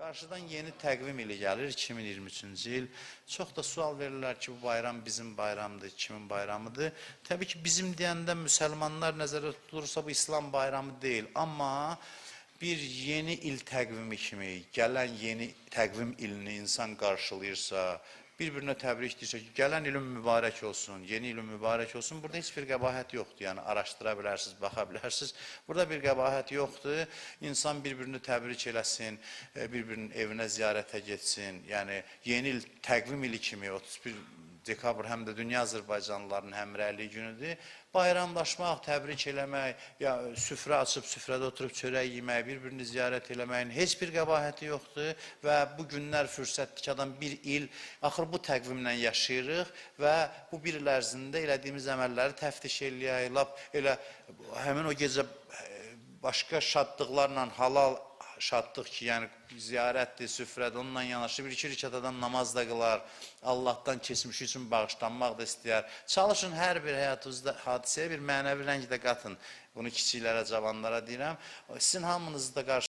Qarşıdan yeni təqvim ili gəlir, 2023-cü il. Çox da sual verirlər ki, bu bayram bizim bayramdır, kimin bayramıdır? Təbii ki, bizim deyəndə müsəlmanlar nəzərdə tutulursa, bu İslam bayramı deyil. Amma bir yeni il təqvimi kimi gələn yeni təqvim ilini insan qarşılayırsa, bir-birinə təbrik deyirsə ki, gələn ilin mübarək olsun, yeni ilin mübarək olsun. Burada heç bir qəbahət yoxdur. Yəni araşdıra bilərsiniz, baxa bilərsiniz. Burada bir qəbahət yoxdur. İnsan bir-birini təbrik eləsin, bir-birinin evinə ziyarətə getsin. Yəni yeni il təqvim ili kimi 31 dekabr həm də dünya Azərbaycanlılarının həmrəylik günüdür. Bayramlaşmaq, təbrik eləmək, ya süfrə açıb süfrədə oturub çörək yemək, bir-birini ziyarət eləməyin heç bir qəbahəti yoxdur və bu günlər fürsətdir ki, adam bir il axır bu təqvimlə yaşayırıq və bu bir il ərzində elədiyimiz əməlləri təftiş eləyək, lap elə həmin o gecə başqa şadlıqlarla halal şadlıq ki, yəni ziyarətdir, süfrədir, onunla yanaşı bir-iki rükət adam namaz da qılar, Allahdan keçmişi üçün bağışlanmaq da istəyər. Çalışın hər bir həyatınızda hadisəyə bir mənəvi rəng də qatın. Bunu kiçiklərə, cavanlara deyirəm. Sizin hamınızı da qarşı